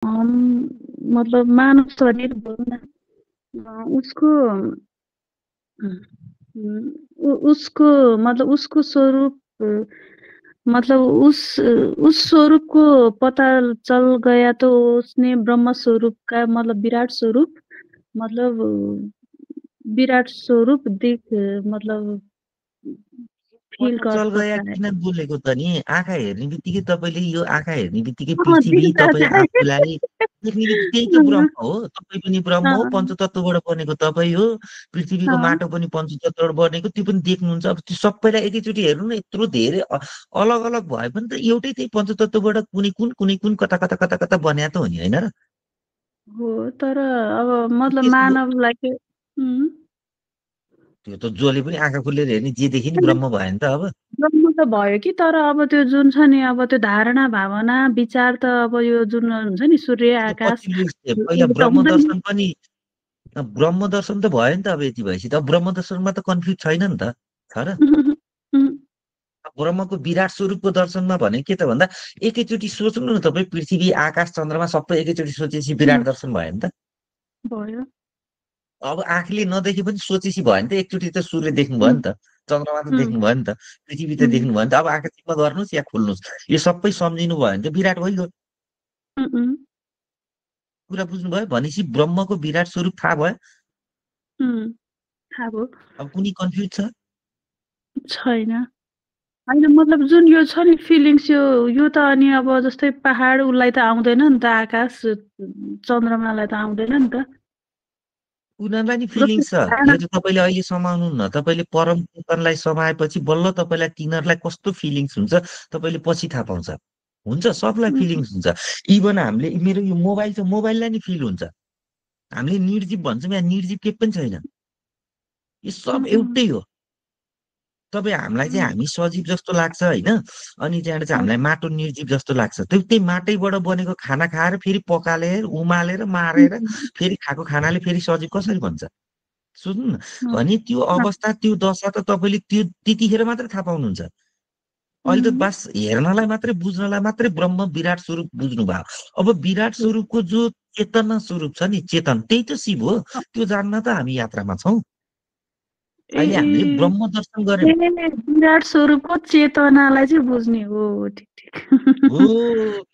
मतलब मानव शरीर भनौँ न उसको उसको मतलब उसको स्वरूप मतलब उस स्वरूप को पता चल गया तो उसने ब्रह्म स्वरूप का मतलब विराट स्वरूप दिख मतलब फील पत्ता कर चल गया सकता है। किन बोलेको त नि आँखा हेर्ने बित्तिकै तपाईँले यो आँखा हेर्ने बित्तिकै अँ, पृथ्वी दिख्छ तपाईँ चाहिँ। आफूलाई देख्ने बित्तिकै त्यही त ब्रह्म हो तपाईँ पनि ब्रह्म हो अँ, पञ्चतत्त्वबाट बनेको तपाईँ हो पृथ्वीको अँ, माटो पनि पञ्चतत्त्वबाट बनेको त्यो पनि देख्नुहुन्छ अब त्यो सबैलाई एकैचोटि हेर्नु न यत्रो धेरै अलग अलग भए पनि त एउटै त्यही पञ्चतत्त्वबाट कुनै कुन कता कता कता कता बन्या त हो नि होइन र हो तर अब मतलब त्यसो भए मानवलाई चाहिँ त्यो त जसले पनि आँखा खोलेर हेर्ने जे देखि नि ब्रह्म भयो नि त अब ब्रह्म त भयो कि तर अब त्यो जुन छ नि अब त्यो धारणा भावना विचार त अब यो जुन हुन्छ नि सूर्य त्यो आकाश पछिल्लो स्टेप पहिला यो त ब्रह्म हुँदैन। दर्शन पनि ब्रह्म दर्शन त भयो नि त अब यति भएपछि त अब ब्रह्म दर्शनमा त कन्फ्युज छैन नि त छ र ब्रह्मको विराट स्वरूपको दर्शनमा भने के त भन्दा एकैचोटि सोच्नु न तपाईँ पृथ्वी आकाश चन्द्रमा सबै एकैचोटि सोचेपछि विराट दर्शन भयो नि त भयो। अब आँखले नदेखे पनि सोचेपछि भयो नि त एकचोटि त सूर्य देख्नुभयो नि त चन्द्रमा त देख्नुभयो नि त पृथ्वी त देख्नुभयो नि त अब आँखा चिप्प गर्नुहोस् या खोल्नुहोस् यो सबै सम्झिनु भयो भने त विराट भइगयो कुरा बुझ्नुभयो भनेपछि ब्रह्मको विराट स्वरूप थाहा भयो थाहा भयो। अब कुनै कन्फ्युज छ छैन। होइन मतलब जुन यो छ नि फिलिङ्स यो त अनि अब जस्तै पहाड उसलाई त आउँदैन नि त आकाश चन्द्रमालाई त आउँदैन नि त। उनीहरूलाई नि जस्तै फिलिङ्स छ धारणा यो चाहिँ तपाईँले अहिले समाउनु न तपाईँले परम चिन्तनलाई समाएपछि बल्ल तपाईँलाई तिनीहरूलाई कस्तो फिलिङ्स हुन्छ तपाईँले पछि थाहा पाउँछ हुन्छ सबलाई फिलिङ्स हुन्छ इभन हामीले मेरो यो मोबाइल छ मोबाइललाई नि फिल हुन्छ हामीले निर्जीव भन्छौँ या निर्जीव केही पनि छैन यो सब एउटै हो तपाईँ हामीलाई चाहिँ हामी सजीव जस्तो लाग्छ होइन अनि त्यहाँबाट चाहिँ हामीलाई माटो निर्जीव जस्तो लाग्छ त्यही माटैबाट बनेको खाना खाएर फेरि पकालेर उमालेर मारेर फेरि खाएको खानाले फेरि सजीव कसरी भन्छ सुन्नु न भने त्यो अवस्था त्यो दशा त तपाईँले त्यो त्यतिखेर मात्रै थाहा पाउनुहुन्छ अहिले त बस हेर्नलाई मात्रै बुझ्नलाई मात्रै ब्रह्म विराट स्वरूप बुझ्नु भयो अब विराट स्वरूपको जो चेतना स्वरूप छ नि चेतन त्यही त शिव हो त्यो जान्न त हामी यात्रामा छौँ ए अहिले हामीले ए ब्रह्म दर्शन गर्यौँ विराट स्वरूपको चेतनालाई चाहिँ बुझ्ने हो ठिक हो ठिक।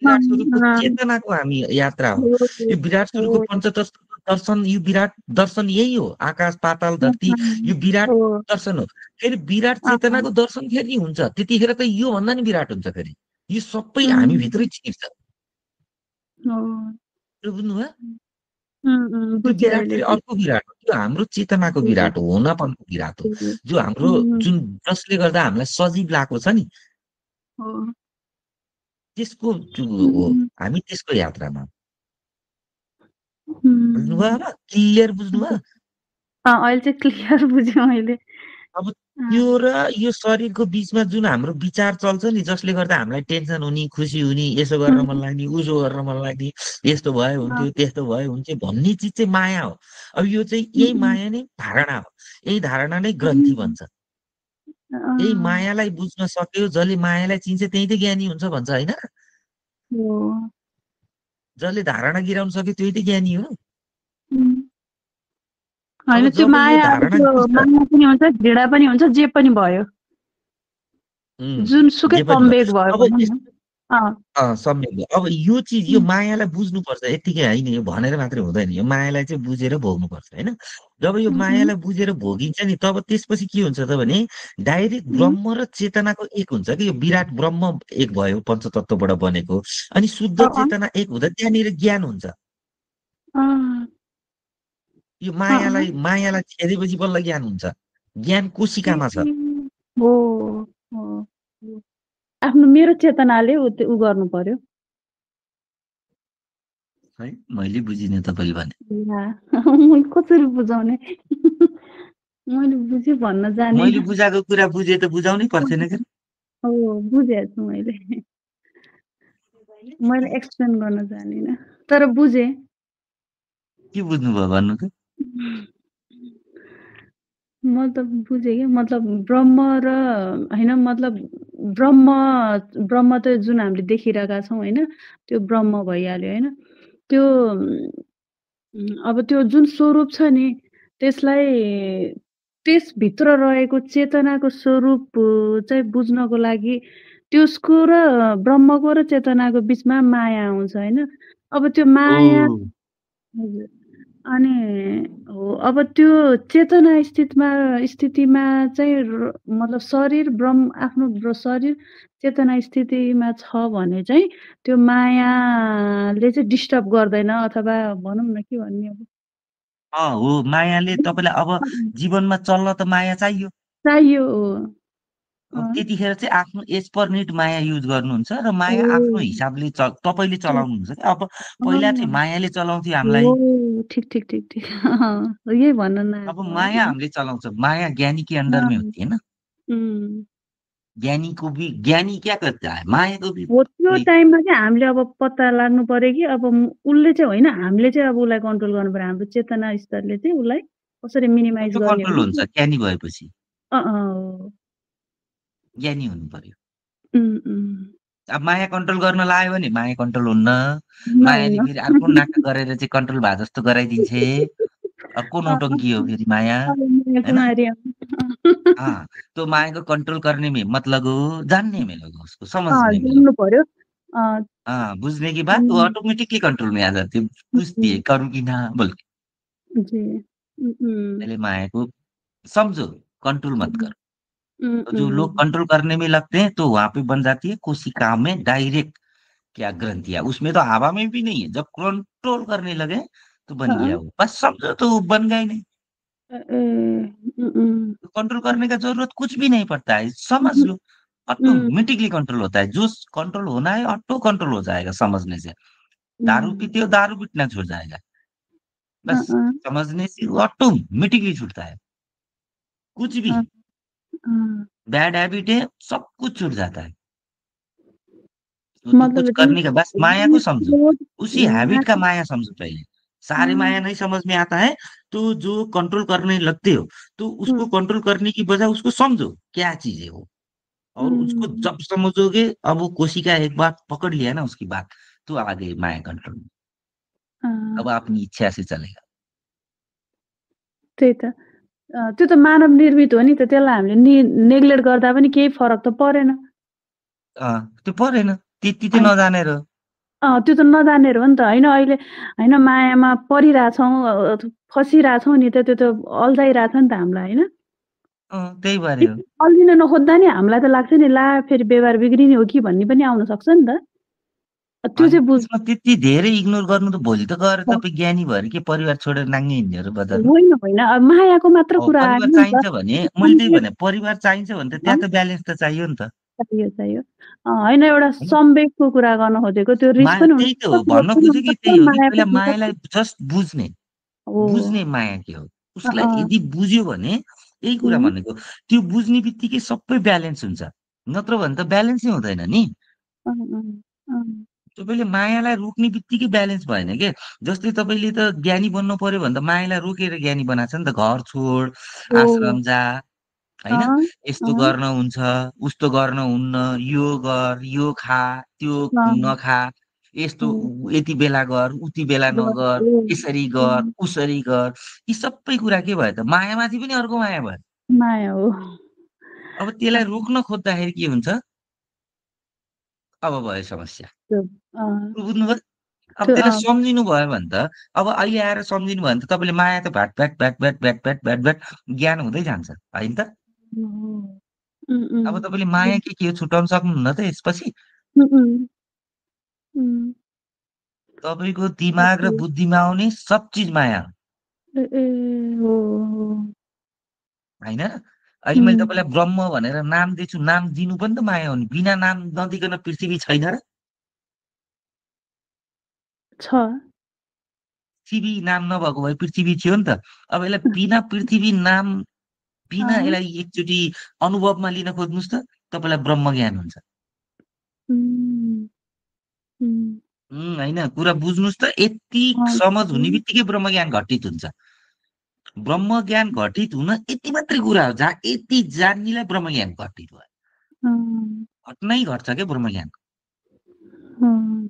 विराट स्वरूपको चेतनाको हामी यात्रा हो यो विराट स्वरूपको पञ्चतत्व दर्शन यो विराट दर्शन यही हो आकाश पाताल धरती यो विराट दर्शन हो फेरि विराट चेतनाको दर्शन फेरि हुन्छ त्यतिखेर त योभन्दा नि विराट हुन्छ फेरि यो सबै हामीभित्रै छिर्छ त्यो बुझ्नुभयो त्यो बुझेँ विराट अहिले फेरि अर्को विराट हो त्यो हाम्रो चेतनाको विराट हो हुनापनको विराट हो जो हाम्रो जुन जसले गर्दा हामीलाई सजीव लागेको छ नि त्यसको हो हामी त्यसको यात्रामा बुझ्नुभयो अब क्लियर बुझ्नुभयो अहिले चाहिँ क्लियर बुझेँ मैले। अब त्यो र यो शरीरको बिचमा जुन हाम्रो विचार चल्छ नि जसले गर्दा हामीलाई टेन्सन हुने खुसी हुने यसो गर्न मन लाग्ने उसो गर्न मन लाग्ने यस्तो भयो हुन्थ्यो त्यस्तो भयो हुन्थ्यो भन्ने चिज चाहिँ माया हो अब यो चाहिँ यही माया नै धारणा हो यही धारणा नै ग्रन्थि भन्छ यही मायालाई बुझ्न सक्यो जसले मायालाई चिन्छ त्यही त ज्ञानी हुन्छ भन्छ होइन जसले धारणा गिराउन सक्यो त्यही त ज्ञानी हो अब होइन त्यो जब यो माया अब धारणा त्यो गिर्छ माया पनि हुन्छ घृणा पनि हुन्छ जे पनि भयो जुन सुकै जे पनि भयो सम्वेक भयो अब भनौँ न। सम्यक भयो अब यो चिज यो मायालाई बुझ्नुपर्छ यत्तिकै होइन यो भनेर मात्रै हुँदैन यो मायालाई चाहिँ बुझेर भोग्नुपर्छ होइन जब यो मायालाई बुझेर भोगिन्छ नि तब त्यसपछि के हुन्छ त भने डाइरेक्ट ब्रह्म र चेतनाको एक हुन्छ कि यो विराट ब्रह्म एक भयो पञ्चतत्त्वबाट बनेको अनि शुद्ध चेतना एक हुँदा त्यहाँनिर ज्ञान हुन्छ यो मायालाई छेदेपछि बल्ल ज्ञान हुन्छ ज्ञान कोशिकामा छ हो हो, हो। आफ्नो मेरो चेतनाले ऊ गर्नु पर्यो। है मैले बुझिनँ तपाईँले भने मैले कसरी बुझाउने मैले बुझेँ भन्न मैले जानिनँ। बुझाएको कुरा बुझे त बुझाउनै पर्थेन के हो बुझेको छु मैले मैले एक्सप्लेन गर्न जानिनँ तर बुझेँ। के बुझ्नुभयो भन्नु त म त बुझेँ कि मतलब ब्रह्म र होइन मतलब ब्रह्म ब्रह्म त जुन हामीले देखिरहेका छौँ होइन त्यो ब्रह्म भइहाल्यो होइन त्यो अब त्यो जुन स्वरूप छ नि त्यसलाई त्यसभित्र रहेको चेतनाको स्वरूप चाहिँ बुझ्नको लागि त्यसको र ब्रह्मको र चेतनाको बीचमा माया आउँछ होइन। अब त्यो माया ओ हजुर। अनि हो अब त्यो चेतना स्थितिमा चाहिँ मतलब शरीर आफ्नो शरीर चेतना स्थितिमा छ भने चाहिँ त्यो मायाले चाहिँ डिस्टर्ब गर्दैन अथवा भनौँ न के भन्ने अब हो मायाले तपाईँलाई अब जीवनमा चल्न त माया चाहियो। चाहियो हो। अब अँ, त्यतिखेर चाहिँ आफ्नो एज पर निड माया युज गर्नुहुन्छ र माया आफ्नो हो। हिसाबले तपाईँले चलाउनुहुन्छ क्या। अब पहिला चाहिँ अँ, मायाले चलाउँथ्यो हामीलाई, हो ठिक ठिक ठिक ठिक यही भन्न अब नआएको माया है। हामीले चलाउँछ। माया ज्ञानी के अंडर में अँ, होती है ना। उम्। ज्ञानी को भी, ज्ञानी क्या करता है, माया को भी हो त्यो कोही टाइममा चाहिँ हामीले अब पत्ता लाग्नु पर्यो कि अब उसले चाहिँ होइन हामीले चाहिँ अब उसलाई कन्ट्रोल गर्नु पर्यो। हाम्रो चेतना स्तरले चाहिँ उसलाई कसरी मिनिमाइज कसो गर्ने हो कन्ट्रोल हुन्छ कि ज्ञानी भएपछि? हो। ज्ञानी हुनु पर्यो। उम्, उम्। अब माया कन्ट्रोल गर्न लायो भने माया कन्ट्रोल हुन्न। मायाले नहुन्न। फेरि अर्को नाटक गरेर चाहिँ कन्ट्रोल भए जस्तो गराइदिन्छे। अर्को नौटङ्की हो फेरि माया, माया है ना? कुमारी हाँ, तो माया को कंट्रोल करने में मत लगो, जानने में लगो, उसको समझने में लगो। जान्नु पर्यो। अँ, हाँ, बुझने के बाद वो उम्, ऑटोमेटिकली कंट्रोल में आ जाती है। पूछती है, उम्, करूँ कि ना बोल के। जी। पहले माया को समझो, कंट्रोल मत उम्, करो। उम्, तो जो लोग उम्, कंट्रोल करने में लगते हैं, तो वहाँ पे बन जाती है कोशिका में डायरेक्ट क्या ग्रंथियाँ। उसमें तो हवा में भी नहीं है। जब कंट्रोल करने लगे, तो बन अँ, गया वो। बस समझो तो वो बन गया ही नहीं। ए, उम्, तो कंट्रोल करने का ज़रूरत कुछ भी नहीं पड़ता है, समझ उम्, लो, उम्, ऑटोमेटिकली कंट्रोल होता है। जो कंट्रोल होना है, ऑटो कंट्रोल हो जाएगा समझने से। दारू उम्, पीते हो, दारू पीना छूट जाएगा। अँ, बस अँ, समझने से ऑटोमेटिकली छूटता है। कुछ भी अँ, अँ। बैड हैबिट है, सब कुछ छूट जाता है। वो तो कुछ मतलब करने का बस माया को समझो, उसी हैबिट का माया माया समझो पहले। सारे माया अँ, नहीं समझ में आता है, तो जो कंट्रोल करने लगते हो, तो उसको उम्, कंट्रोल करने की बजाय उसको समझो, क्या चीज़ है वो। और उसको उम्, जब समझोगे, अब वो कोशिका एक बार पकड़ लिया ना उसकी बात, तो आ गई माया कंट्रोल में। अँ, अब अपनी इच्छा से चलेगा। त्यही त। त्यो त मानव निर्मित हो नि त त्यसलाई हामीले नेग्लेक्ट गर्दा पनि केही फरक त परेन। त्यो परेन, त्यति चाहिँ नजानेर। त्यो त नजानेर हो नि त। होइन अहिले होइन मायामा परिरहेछौँ फसिरहेछौँ नि त त्यो त अल्झाइरहेछ नि त हामीलाई होइन? त्यही भएर हो। अल्झिन नखोज्दा नि हामीलाई त लाग्छ नि ला फेरि व्यवहार बिग्रिने हो कि भन्ने पनि आउन सक्छ नि त। त्यो अनि चाहिँ त्यसमा त्यति धेरै इग्नोर गर्नु त भोलि त गएर बुझ्नु तपाईँ ज्ञानी भएर के परिवार छोडेर नाङ्गे हिँड्ने हो र बजारमा? होइन, होइन मायाको मात्र अब कुरा परिवार आएन नि त। चाहिन्छ भने मैले त्यही भने परिवार चाहिन्छ भने त अँ, त्यहाँ त ब्यालेन्स त चाहियो नि त, चाहियो, चाहियो। होइन एउटा होइन? संवेगको कुरा गर्न खोजेको त्यो रिस पनि त्यही त हो, हुनसक्छ, भन्न क्रोध पनि खोजेको त्यही हुनसक्छ, हो कि माया पहिला पनि मायालाई हुनसक्छ। जस्ट बुझ्ने, हो। बुझ्ने माया के हो? उसलाई अँ, यदि बुझ्यो भने यही कुरा उम्, भनेको, त्यो बुझ्ने बित्तिकै सबै ब्यालेन्स हुन्छ। नत्र भने त ब्यालेन्सै हुँदैन नि। अँ, अँ, अँ, तपाईँले मायालाई रोक्ने बित्तिकै ब्यालेन्स भएन के। जस्तै तपाईँले त ज्ञानी बन्नु पर्यो भने त मायालाई रोकेर ज्ञानी बनाएको छ नि त। घर छोड, हो। आश्रम जा, होइन? अँ, यस्तो अँ, गर्न हुन्छ, उस्तो गर्न हुन्न, यो गर, यो खा, त्यो अँ, नखा, यस्तो हुँ, यति बेला गर, उति बेला नगर, हो। यसरी गर, हुँ, उसरी गर। यी सबै कुरा के भयो त? मायामाथि पनि अर्को माया भयो। माया हो। अब अँ, त्यसलाई रोक्न खोज्दाखेरि के हुन्छ? अब भयो समस्या। त्यो अँ, बुझ्नुभयो? अब त्यो त्यसलाई सम्झिनु भयो भने त, अब अहिले आएर सम्झिनु भयो भने त तपाईँले माया त VAT, VAT, VAT, VAT, VAT, VAT, VAT, VAT ज्ञान हुँदै जान्छ, होइन त? हो। उम्, अब उम्, तपाईँले माया के हो छुटाउन सक्नुहुन्न त यसपछि? उम्, उम्, उम्, तपाईँको दिमाग र ओके। बुद्धिमा आउने सब चिज माया हो, ए ए हो, हो। होइन र? अहिले मैले उम्, तपाईँलाई ब्रह्म भनेर नाम दिएछु, नाम दिनु पनि त माया हो नि। बिना नाम नदिकन पृथ्वी छैन र? छ। पृथ्वी नाम नभएको भए पृथ्वी थियो नि त। अब यसलाई बिना पृथ्वी नाम, बिना अँ, यसलाई एकचोटि अनुभवमा लिन खोज्नुहोस् त, तपाईँलाई ब्रह्म ज्ञान हुन्छ। उम्, उम्, होइन कुरा बुझ्नुहोस् त, यति अँ, समझ हुने बित्तिकै ब्रह्म ज्ञान घटित हुन्छ। ब्रह्म ज्ञान घटित हुन यति मात्रै कुरा हो, जहाँ यति जान्नेलाई ब्रह्म ज्ञान घटित भयो। अँ, घट्नै घट्छ क्या ब्रह्म ज्ञान। अँ,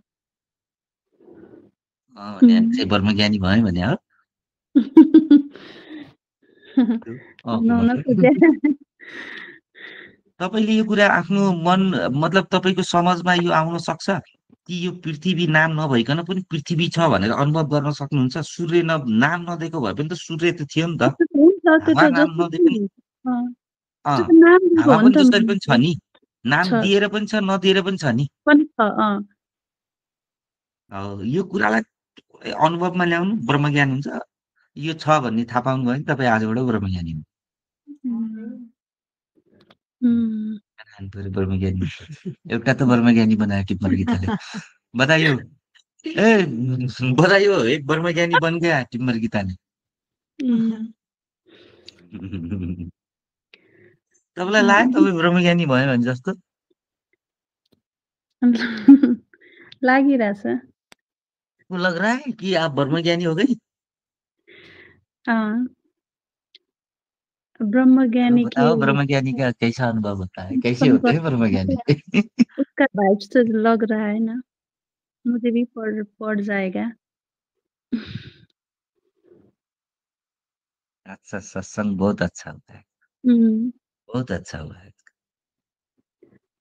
भने अनि चाहिँ ब्रह्मज्ञानी भयो भने हो? हुन मतलब खोजे। तपाईँले यो कुरा आफ्नो मन मतलब तपाईँको समाजमा यो आउन सक्छ कि यो पृथ्वी नाम नभइकन पनि पृथ्वी छ भनेर अनुभव गर्न सक्नुहुन्छ? सूर्य नाम नदिएको भए पनि त सूर्य त थियो नि त। हुन्छ त्यो हावा त नाम जस्तो नदिए पनि कि अँ, त्यो त नाम दिएको हावा हो नि पनि त जसरी पनि छ मान्छे। नि। नाम छ दिएर पनि छ, नदिएर पनि छ नि। पनि छ यो कुरालाई अनुभवमा ल्याउनु ब्रह्मज्ञान हुन्छ। यो छ भन्ने थाहा पाउनु भयो भने तपाईँ आजबाट ब्रह्मज्ञानी हुनु। ब्रह्मज्ञानी एउटा त ब्रह्मज्ञानी बनायो टिप्पर गीताले। बधाई हो ए बधाई हो, एक ब्रह्मज्ञानी बन गया टिम्बर गीताले। तपाईँलाई लाग्यो तपाईँ ब्रह्मज्ञानी भयो भने जस्तो? लागिरहेछ। आपको लग रहा है कि आप ब्रह्मज्ञानी हो गई? ब्रह्मज्ञानी की बताओ ब्रह्मज्ञानी का कैसा अनुभव होता है? कैसे होते हैं ब्रह्मज्ञानी? उसका वाइब्स तो लग रहा है ना, मुझे भी पड़ जाएगा। अच्छा, सत्संग बहुत अच्छा होता है। हुँ। बहुत अच्छा हुआ है।